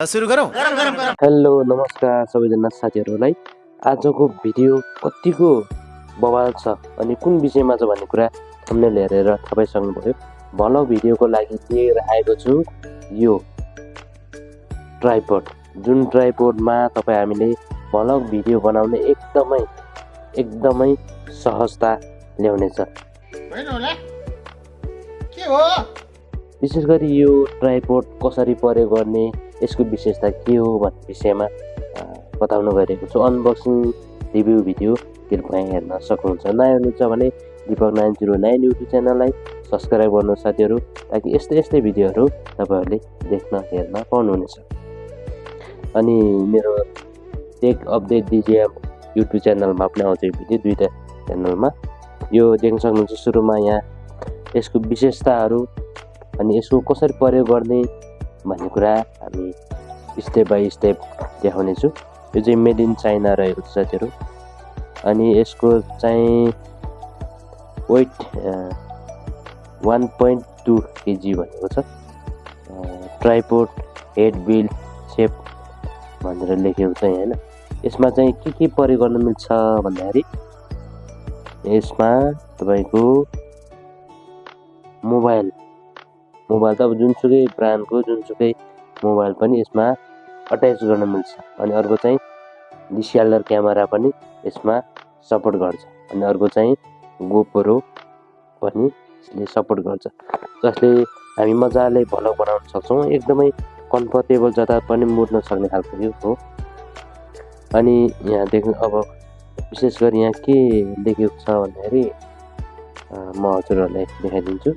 सुरु गरौँ। हेलो नमस्कार सबैजना साथीहरूलाई। आजको भिडियो कतिको बवाल छ अनि कुन विषयमा छ भन्ने कुरा थम्बनेल हेरेर थाहा पाइसक्नुभयो। भलो भिडियोको लागि लिएर आएको छु यो ट्राइपोड, जुन ट्राइपोडमा हामीले भलग भिडियो बनाउने एकदमै सहजता ल्याउनेछ। विशेष गरी यो ट्राइपोड कसरी प्रयोग गर्ने, यसको विशेषता के हो भन्ने विषयमा बताउन गइरहेको छु। अनबक्सिङ रिभ्यू भिडियो कृपया हेर्न सक्नुहुन्छ। नयाँ हुनुहुन्छ भने दीपक 909 युट्युब च्यानललाई सब्सक्राइब गर्नु साथीहरू, ताकि यस्तै भिडियोहरू तपाईँहरूले देख्न हेर्न पाउनुहुनेछ। अनि मेरो टेक अपडेट डिजे युट्युब च्यानलमा पनि आउँछ यो भिडियो, दुईवटा च्यानलमा। यो देख्न सक्नुहुन्छ। सुरुमा यहाँ यसको विशेषताहरू अनि यसको कसरी प्रयोग गर्ने भन्ने कुरा हामी स्टेप बाई स्टेप देखाउने छु। यो चाहिँ मेड इन चाइना रहेको छ साथीहरू। अनि यसको चाहिँ वेट 1.2 kg भनेको छ। ट्राइपोड हेड बिल्ड सेप भनेर लेखेको छ होइन। यसमा चाहिँ के प्रयोग गर्न मिल्छ भन्दाखेरि यसमा तपाईँको मोबाइल त अब जुनसुकै ब्रान्डको जुनसुकै मोबाइल पनि यसमा अट्याच गर्न मिल्छ। अनि अर्को चाहिँ डिसिएलआर क्यामेरा पनि यसमा सपोर्ट गर्छ। अनि अर्को चाहिँ गोप्रो पनि यसले सपोर्ट गर्छ, जसले हामी मजाले भ्लग बनाउन सक्छौँ। एकदमै कम्फर्टेबल, जता पनि मुड्न सक्ने खालको यो हो। अनि यहाँ देख्नु, अब विशेष गरी यहाँ के लेखेको छ भन्दाखेरि म हजुरहरूलाई देखाइदिन्छु।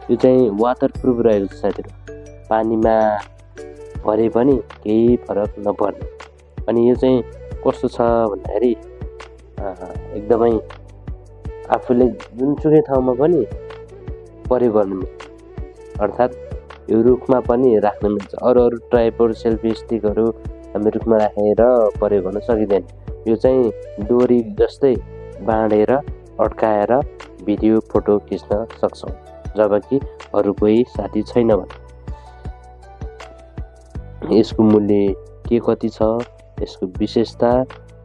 यो चाहिँ वाटर प्रुफ रहेको छ साथीहरू, पानीमा परे पनि केही फरक नपर्ने। अनि यो चाहिँ कस्तो छ भन्दाखेरि एकदमै आफूले जुनसुकै ठाउँमा पनि प्रयोग गर्नु मिल्छ, अर्थात् यो रुखमा पनि राख्न मिल्छ। अरू ट्राइपोड सेल्फी स्टिकहरू हामी रुखमा राखेर प्रयोग गर्न सकिँदैन। यो चाहिँ डोरी जस्तै बाँडेर अड्काएर भिडियो फोटो खिच्न सक्छौँ, जबकि अरू कोही साथी छैन भने। यसको मूल्य के कति छ, यसको विशेषता,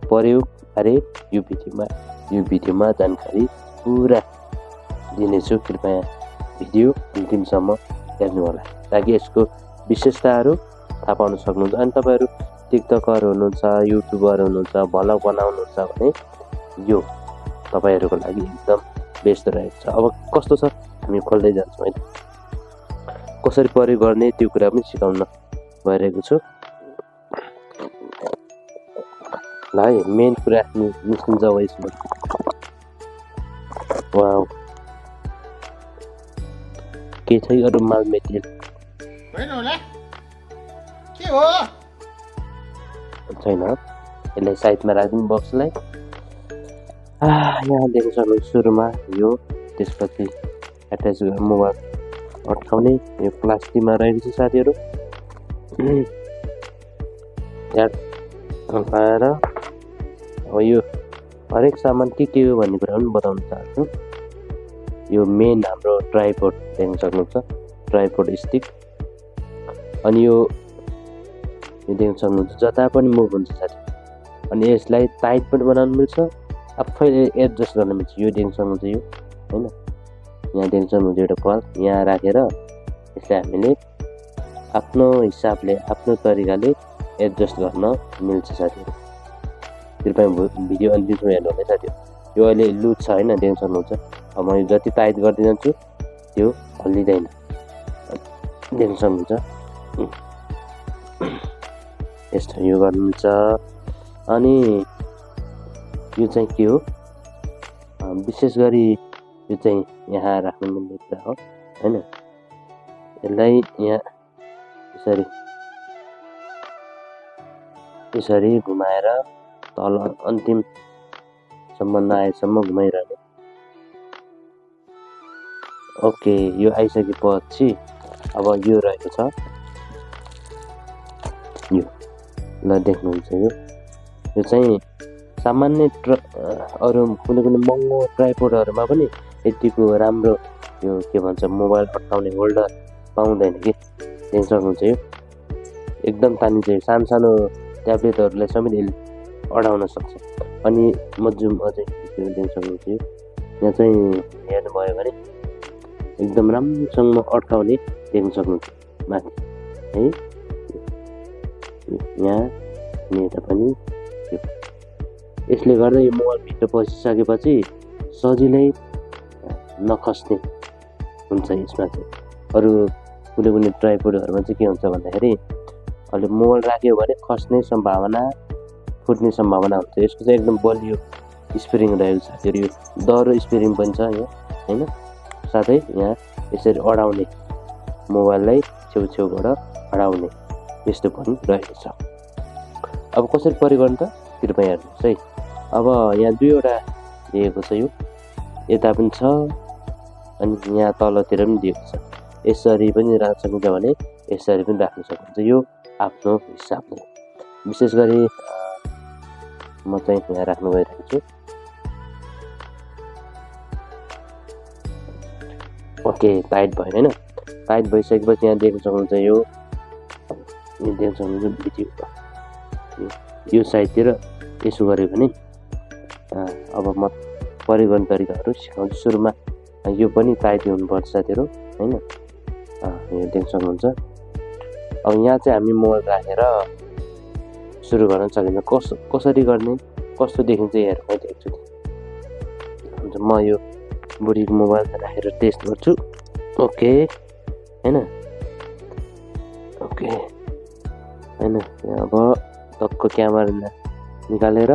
प्रयोग बारे यो भिडियोमा जानकारी पुरा दिनेछु। कृपया भिडियो अन्तिमसम्म हेर्नुहोला, ताकि यसको विशेषताहरू थाहा पाउन सक्नुहुन्छ। अनि तपाईँहरू टिकटकर हुनुहुन्छ, युट्युबर हुनुहुन्छ, भ्लग बनाउनुहुन्छ भने यो तपाईँहरूको लागि एकदम बेस्ट रहेको छ। अब कस्तो छ हामी खोल्दै जान्छौँ होइन। कसरी प्रयोग गर्ने त्यो कुरा पनि सिकाउन गइरहेको छु। ल है, मेन कुरा निस्किन्छ यसमा। वाउ, के छ अरू माल मेटेरियल छैन। यसलाई साइडमा राखिदिउँ बक्सलाई। यहाँ देख्न सक्नुहुन्छ सुरुमा यो, त्यसपछि एट्याच मोबाइल अड्काउने यो प्लास्टिकमा रहेको छ साथीहरू। यहाँ पाएर अब यो हरेक सामान के हो भन्ने कुरा पनि बताउन चाहन्छु। यो मेन हाम्रो ट्राइपोड देख्न सक्नुहुन्छ, ट्राइपोड स्टिक। अनि यो देख्न सक्नुहुन्छ जता पनि मुभ हुन्छ साथी। अनि यसलाई टाइट पनि बनाउनु मिल्छ, आफैले एडजस्ट गर्न मिल्छ। यो देख्न सक्नुहुन्छ यो होइन, यहाँ देख्न सक्नुहुन्छ एउटा प्लग, यहाँ राखेर यसलाई हामीले आफ्नो हिसाबले आफ्नो तरिकाले एडजस्ट गर्न मिल्छ साथीहरू। कृपया भिडियो अन्तिमसम्म हेर्नु होला साथीहरू। यो अहिले लुज छ होइन, देख्न सक्नुहुन्छ। अब म जति टाइट गर्दै जान्छु त्यो हल्लिँदैन, देख्न सक्नुहुन्छ। यस्तो यो गर्नु मिल्छ। अनि यो चाहिँ के हो, विशेष गरी यो चाहिँ यहाँ राख्नु मिल्ने कुरा हो होइन। यसलाई यहाँ यसरी घुमाएर तल अन्तिमसम्म नआएसम्म घुमाइरहने। ओके, यो आइसकेपछि अब यो रहेको छ यो, ल देख्नुहुन्छ। यो चाहिँ सामान्य अरू कुनै महँगो ट्राइपोडहरूमा पनि यतिको राम्रो यो के भन्छ मोबाइल अड्काउने होल्डर पाउँदैन कि। देख्न सक्नुहुन्छ एकदम तानिन्छ। सानो ट्याब्लेटहरूलाई समेत यसले अडाउन सक्छ। अनि म जुम अझै देख्न सक्नुहुन्छ। यहाँ चाहिँ हेर्नुभयो भने एकदम राम्रोसँग अड्काउने देख्न सक्नुहुन्छ माथि है। यहाँ यता पनि यसले गर्दा यो मोबाइल भित्र पसिसकेपछि सजिलै नखस्ने हुन्छ। यसमा चाहिँ अरू कुनै ट्राइपोडहरूमा चाहिँ के हुन्छ भन्दाखेरि अहिले मोबाइल राख्यो भने खस्ने सम्भावना, फुट्ने सम्भावना हुन्छ। यसको चाहिँ एकदम बलियो स्प्रिङ रहेको छ। फेरि यो दह्रो स्प्रिङ पनि छ यहाँ होइन। साथै यहाँ यसरी अडाउने, मोबाइललाई छेउछेउबाट अडाउने यस्तो पनि रहेको छ। अब कसरी प्रयोग गर्नु त कृपया हेर्नुहोस् है। अब यहाँ दुईवटा दिएको छ, यो यता पनि छ अनि यहाँ तलतिर पनि दिएको छ। यसरी पनि राख्न सकिन्छ भने यसरी पनि राख्न सकिन्छ, यो आफ्नो हिसाबले। विशेष गरी म चाहिँ यहाँ राख्नु गइरहेको छु। ओके, टाइट भयो होइन। टाइट भइसकेपछि यहाँ देख्न सक्नुहुन्छ, यो देख्न सक्नुहुन्छ भिडियो यो साइडतिर यसो गऱ्यो भने अब म प्रयोग गर्ने तरिकाहरू सिकाउँछु। सुरुमा यो पनि टाइट हुनुपर्छ साथीहरू होइन। यो देख्न सक्नुहुन्छ। अब यहाँ चाहिँ हामी मोबाइल राखेर सुरु गर्न सकिन्छ। कसरी गर्ने, कस्तो देखिन्छ हेरौँ मैले एकचोटि। हुन्छ, म यो बुढीको मोबाइल राखेर टेस्ट गर्छु। ओके होइन, ओके होइन। अब टक्क क्यामेरा निकालेर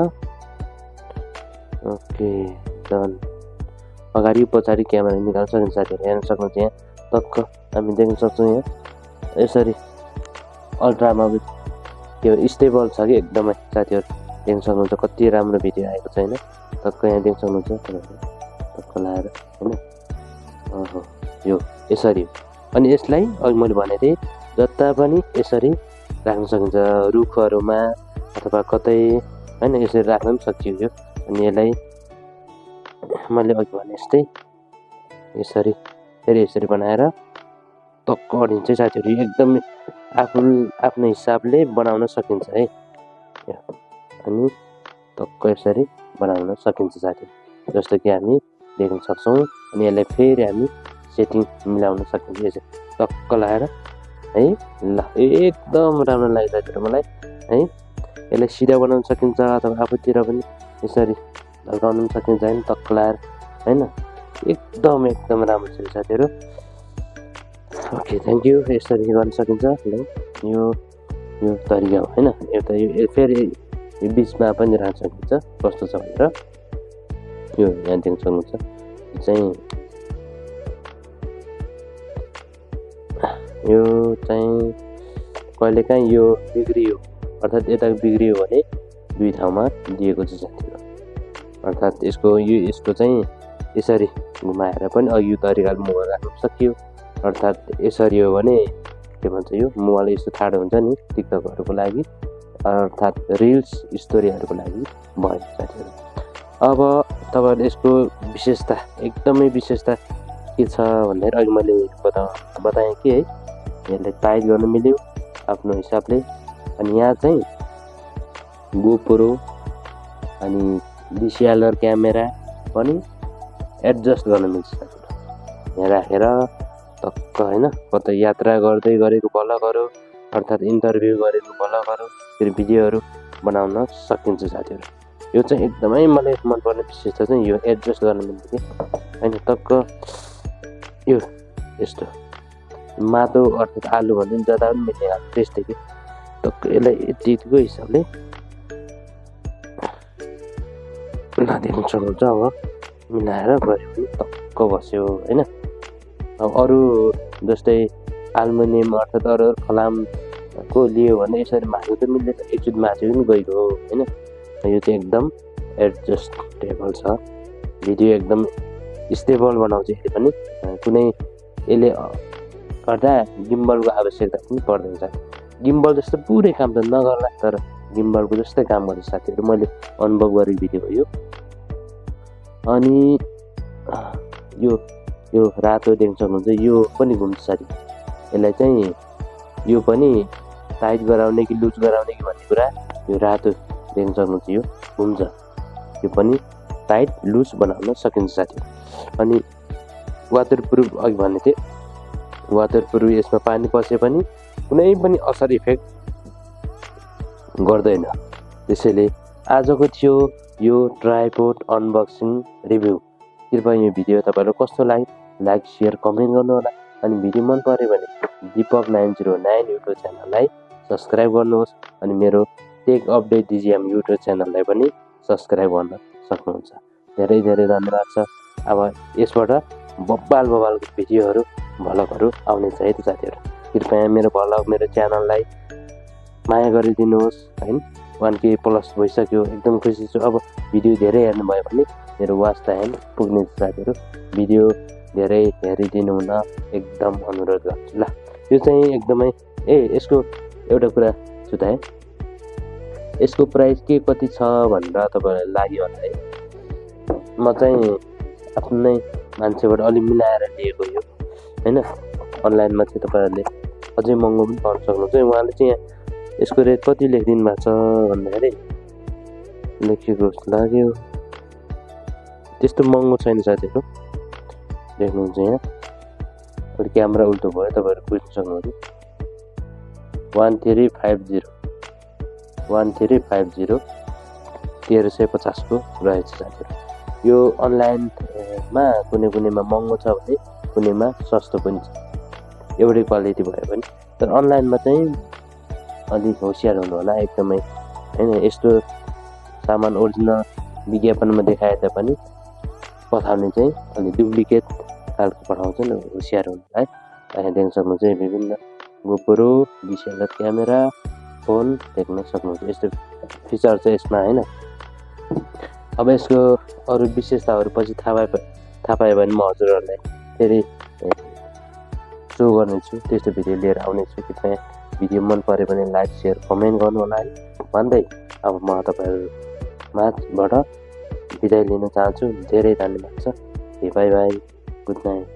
ओके डन। अगाडि पछाडि क्यामेरा निकाल्न सकिन्छ साथीहरू, हेर्न सक्नुहुन्छ। यहाँ टक्क हामी देख्न सक्छौँ। यहाँ यसरी अल्ट्रामा त्यो स्टेबल छ कि एकदमै साथीहरू देख्न सक्नुहुन्छ। कति राम्रो भिडियो आएको छ होइन। टक्क यहाँ देख्न सक्नुहुन्छ तपाईँहरू, टक्क लाएर होइन। यो यसरी। अनि यसलाई अघि मैले भनेको थिएँ जता पनि यसरी राख्न सकिन्छ, रुखहरूमा अथवा कतै होइन, यसरी राख्न पनि सकियो। अनि यसलाई मैले अघि भने जस्तै यसरी फेरि यसरी बनाएर टक्क अडिन्छ साथीहरू। एकदमै आफ्नो हिसाबले बनाउन सकिन्छ है। अनि टक्क यसरी बनाउन सकिन्छ साथीहरू, जस्तो कि हामी देख्न सक्छौँ। अनि यसलाई फेरि हामी सेटिङ मिलाउन सकिन्छ यसरी टक्क लगाएर है। ल, एकदम राम्रो लाग्यो साथीहरू मलाई है। यसलाई सिधा बनाउन सकिन्छ अथवा आफूतिर पनि यसरी ढल्काउन पनि सकिन्छ होइन, टक्क लगाएर होइन। एकदम राम्रो छ साथीहरू। Okay, thank you. यसरी गर्न सकिन्छ। ल, यो तरिका हो होइन। एउटा यो फेरि यो बिचमा पनि राख्न सकिन्छ कस्तो छ भनेर। यो यहाँ देख्न सक्नुहुन्छ यो चाहिँ कहिलेकाहीँ यो बिग्रियो, अर्थात् यता बिग्रियो भने दुई ठाउँमा दिएको छ साथीहरू। अर्थात् यसको चाहिँ यसरी घुमाएर पनि अघि यो तरिकाले मोबाइल राख्न सकियो। अर्थात् यसरी हो भने के भन्छ, यो मोबाइल यस्तो ठाडो हुन्छ नि टिकटकहरूको लागि, अर्थात् रिल्स स्टोरीहरूको लागि भयो साथीहरू। अब तपाईँहरूले यसको विशेषता, एकदमै विशेषता के छ भन्दाखेरि अघि मैले बताएँ कि है, यसलाई टाइट गर्न मिल्यो आफ्नो हिसाबले। अनि यहाँ चाहिँ गोप्रो अनि डिसिएलआर क्यामेरा पनि एडजस्ट गर्न मिल्छ साथीहरू। यहाँ राखेर टक्क होइन, कतै यात्रा गर्दै गरेको भलागरो, अर्थात् इन्टरभ्यू गरेको भलागरो, फेरि भिडियोहरू बनाउन सकिन्छ साथीहरू। यो चाहिँ एकदमै मलाई मनपर्ने विशेषता चाहिँ यो एडजस्ट गर्न मिल्छ कि होइन। टक्क यो यस्तो माटो अर्थात् आलु भन्दा पनि ज्यादा पनि मिल्ने खालको त्यस्तै कि टक्क यसलाई यतिको हिसाबले देख्न सक्नुहुन्छ। अब मिलाएर गऱ्यो भने टक्क बस्यो होइन। अब अरू जस्तै एल्युमिनियम अर्थात् अरू फलामको लियो भने यसरी माथि त मिल्दैन, एकचोटि माथि पनि गइगयो होइन। यो चाहिँ एकदम एडजस्टेबल छ। भिडियो एकदम स्टेबल बनाउँछ यसले पनि। कुनै यसले गर्दा गिम्बलको आवश्यकता पनि पर्दैन। गिम्बल जस्तो पुरै काम त नगर्ला, तर गिम्बलको जस्तै काम गर्छ साथीहरू। मैले अनुभव गरेको भिडियो हो यो। अनि यो रातो देख्न सक्नुहुन्छ, यो पनि घुम्छ साथी। यसलाई चाहिँ यो पनि टाइट गराउने कि लुज गराउने कि भन्ने कुरा यो रातो देख्न सक्नुहुन्छ, यो हुन्छ। यो पनि टाइट लुज बनाउन सकिन्छ साथीहरू। अनि वाटरप्रुफ अघि भन्ने थिएँ, वाटरप्रुफ यसमा पानी पसे पनि कुनै पनि असर इफेक्ट गर्दैन। त्यसैले आजको थियो यो ट्राइपोड अनबक्सिङ रिभ्यू। कृपया यो भिडियो तपाईँलाई कस्तो लाग्यो लाइक सेयर कमेन्ट गर्नुहोला। अनि भिडियो मन पऱ्यो भने दीपक 909 युट्युब च्यानललाई सब्सक्राइब गर्नुहोस्। अनि मेरो टेक अपडेट डिजिएम युट्युब च्यानललाई पनि सब्सक्राइब गर्न सक्नुहुन्छ। धेरै धेरै धन्यवाद छ। अब यसबाट बब्बालको भिडियोहरू भ्लगहरू आउनेछ है त साथीहरू। कृपया मेरो भ्लग मेरो च्यानललाई माया गरिदिनुहोस् हैन। 1K प्लस भइसक्यो, एकदम खुसी छु। अब भिडियो धेरै हेर्नुभयो भने मेरो वाच टाइम पुग्नेछ साथीहरू। भिडियो धेरै हेरिदिनु हुन एकदम अनुरोध गर्छु ल। यो चाहिँ एकदमै यसको एउटा कुरा छु त है, यसको प्राइस के कति छ भनेर तपाईँलाई लाग्यो होला है। म चाहिँ आफ्नै मान्छेबाट अलि मिलाएर लिएको यो हैन। अनलाइनमा चाहिँ तपाईँहरूले अझै महँगो पनि पाउन सक्नुहुन्छ। उहाँले चाहिँ यहाँ यसको रेट कति लेखिदिनु भएको छ भन्दाखेरि लेखेको जस्तो लाग्यो, त्यस्तो महँगो छैन साथीहरू। देख्नुहुन्छ यहाँ अलिक क्यामेरा उल्टो भयो, तपाईँहरू बुझ्न सक्नुहुन्छ। 1350 1350 को रहेछ साथीहरू। यो अनलाइनमा कुनैमा महँगो छ भने कुनैमा सस्तो पनि छ, एउटै क्वालिटी भयो भने। तर अनलाइनमा चाहिँ अलिक होसियार हुनु होला एकदमै हैन। यस्तो सामान ओरिजिनल विज्ञापनमा देखाए तापनि पठाउने चाहिँ अलि डुप्लिकेट खालको पठाउँछ नि, होसियार हुनु है। यहाँ देख्न सक्नुहुन्छ विभिन्न गोप्रो DSLR क्यामेरा फोन देख्न सक्नुहुन्छ। यस्तो फिचर छ यसमा हैन। अब यसको अरू विशेषताहरू पछि थाहा पायो भने म हजुरहरूलाई फेरि सो गर्नेछु, त्यस्तो भिडियो लिएर आउनेछु। कृपया भिडियो मन पऱ्यो भने लाइक सेयर कमेन्ट गर्नु होला है भन्दै अब म तपाईँहरू माझबाट बिदाई लिन चाहन्छु। धेरै धन्यवाद छ। By by, good night.